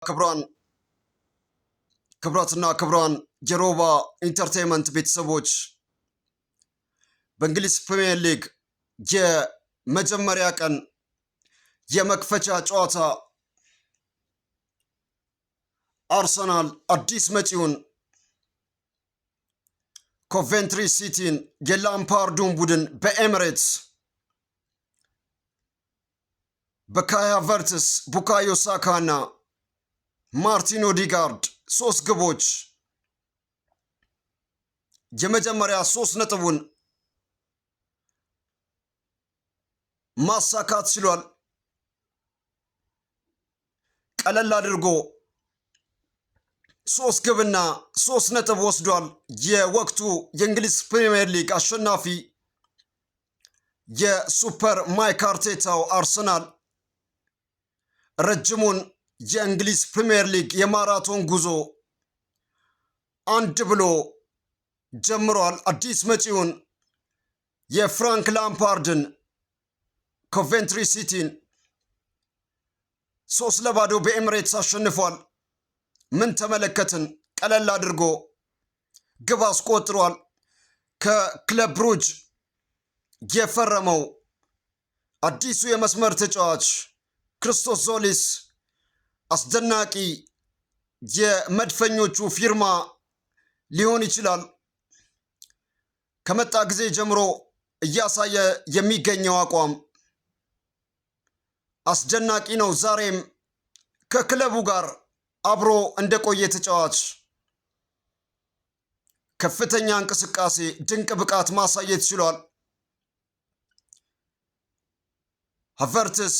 ክቡራን ክቡራትና ክቡራን የሮባ ኢንተርቴንመንት ቤተሰቦች፣ በእንግሊዝ ፕሪምየር ሊግ የመጀመሪያ ቀን የመክፈቻ ጨዋታ አርሰናል አዲስ መጪውን ኮቨንትሪ ሲቲን የላምፓርዱን ቡድን በኤሚሬትስ በካይ ሃቨርትስ፣ ቡካዮ ሳካ እና ማርቲን ኦዲጋርድ ሶስት ግቦች የመጀመሪያ 3 ነጥቡን ማሳካት ችሏል። ቀለል አድርጎ ሶስት ግብና 3 ነጥብ ወስዷል። የወቅቱ የእንግሊዝ ፕሪምየር ሊግ አሸናፊ የ super ማይክ አርቴታው አርሰናል ረጅሙን የእንግሊዝ ፕሪምየር ሊግ የማራቶን ጉዞ አንድ ብሎ ጀምሯል። አዲስ መጪውን የፍራንክ ላምፓርድን ኮቬንትሪ ሲቲን 3-0 በኤምሬትስ አሸንፏል። ምን ተመለከትን? ቀለል አድርጎ ግብ አስቆጥሯል። ከክለብ ብሩጅ የፈረመው አዲሱ የመስመር ተጫዋች ክርስቶስ ዞሊስ አስደናቂ የመድፈኞቹ ፊርማ ሊሆን ይችላል። ከመጣ ጊዜ ጀምሮ እያሳየ የሚገኘው አቋም አስደናቂ ነው። ዛሬም ከክለቡ ጋር አብሮ እንደቆየ ተጫዋች ከፍተኛ እንቅስቃሴ፣ ድንቅ ብቃት ማሳየት ችሏል። ሀቨርትስ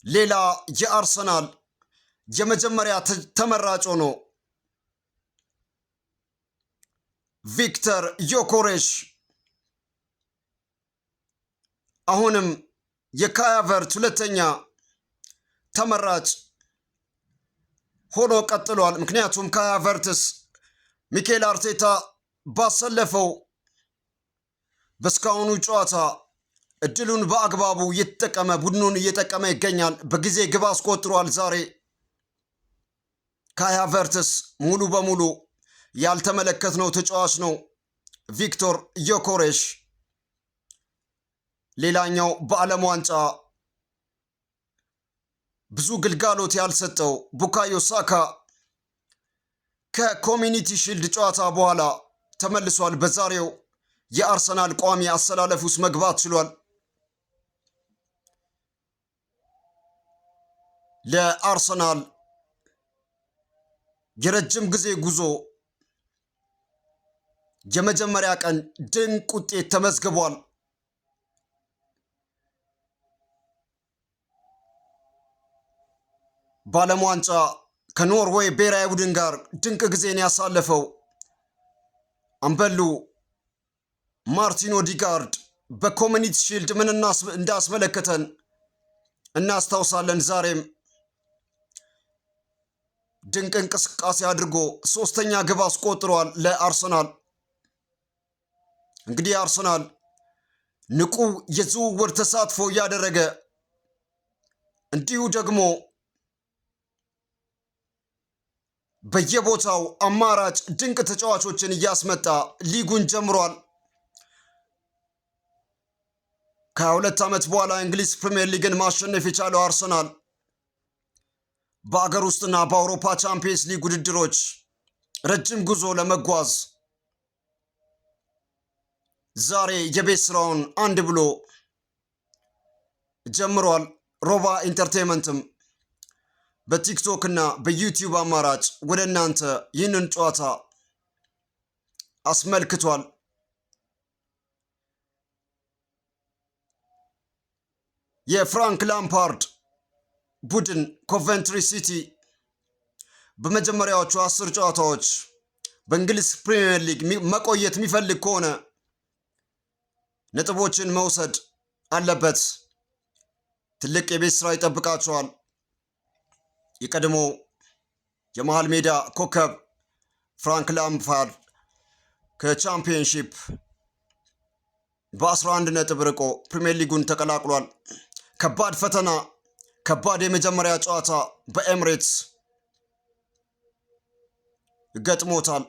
ሌላ የአርሰናል የመጀመሪያ ተመራጭ ሆኖ ቪክተር ዮኮሬሽ አሁንም የካይ ሃቨርትዝ ሁለተኛ ተመራጭ ሆኖ ቀጥሏል። ምክንያቱም ካይ ሃቨርትዝ ሚኬል አርቴታ ባሰለፈው በእስካሁኑ ጨዋታ እድሉን በአግባቡ እየተጠቀመ ቡድኑን እየጠቀመ ይገኛል። በጊዜ ግብ አስቆጥሯል። ዛሬ ካይ ሃቨርትስ ሙሉ በሙሉ ያልተመለከትነው ተጫዋች ነው። ቪክቶር ዮኮሬሽ ሌላኛው በዓለም ዋንጫ ብዙ ግልጋሎት ያልሰጠው ቡካዮ ሳካ ከኮሚኒቲ ሺልድ ጨዋታ በኋላ ተመልሷል። በዛሬው የአርሰናል ቋሚ አሰላለፍ ውስጥ መግባት ችሏል። ለአርሰናል የረጅም ጊዜ ጉዞ የመጀመሪያ ቀን ድንቅ ውጤት ተመዝግቧል። በዓለም ዋንጫ ከኖርዌይ ብሔራዊ ቡድን ጋር ድንቅ ጊዜን ያሳለፈው አምበሉ ማርቲን ኦዲጋርድ በኮሚኒቲ ሺልድ ምን እንዳስመለከተን እናስታውሳለን። ዛሬም ድንቅ እንቅስቃሴ አድርጎ ሶስተኛ ግብ አስቆጥሯል ለአርሰናል። እንግዲህ አርሰናል ንቁ የዝውውር ተሳትፎ እያደረገ እንዲሁ ደግሞ በየቦታው አማራጭ ድንቅ ተጫዋቾችን እያስመጣ ሊጉን ጀምሯል። ከ22 ዓመት በኋላ እንግሊዝ ፕሪምየር ሊግን ማሸነፍ የቻለው አርሰናል በአገር ውስጥና በአውሮፓ ቻምፒየንስ ሊግ ውድድሮች ረጅም ጉዞ ለመጓዝ ዛሬ የቤት ስራውን አንድ ብሎ ጀምሯል። ሮባ ኢንተርቴንመንትም በቲክቶክ እና በዩቲዩብ አማራጭ ወደ እናንተ ይህንን ጨዋታ አስመልክቷል። የፍራንክ ላምፓርድ ቡድን ኮቨንትሪ ሲቲ በመጀመሪያዎቹ 10 ጨዋታዎች በእንግሊዝ ፕሪምየር ሊግ መቆየት የሚፈልግ ከሆነ ነጥቦችን መውሰድ አለበት። ትልቅ የቤት ስራ ይጠብቃቸዋል። የቀድሞ የመሃል ሜዳ ኮከብ ፍራንክ ላምፓርድ ከቻምፒየንሺፕ በ11 ነጥብ ርቆ ፕሪምየር ሊጉን ተቀላቅሏል። ከባድ ፈተና፣ ከባድ የመጀመሪያ ጨዋታ በኤምሬትስ። ገጥሞታል።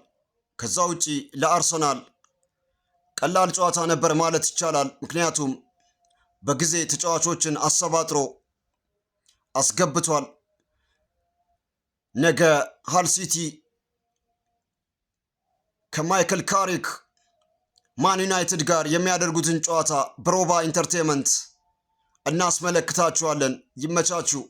ከዛ ውጪ ለአርሰናል ቀላል ጨዋታ ነበር ማለት ይቻላል። ምክንያቱም በጊዜ ተጫዋቾችን አሰባጥሮ አስገብቷል። ነገ ሃል ሲቲ ከማይክል ካሪክ ማን ዩናይትድ ጋር የሚያደርጉትን ጨዋታ በሮባ Entertainment እናስመለክታችኋለን። ይመቻችሁ።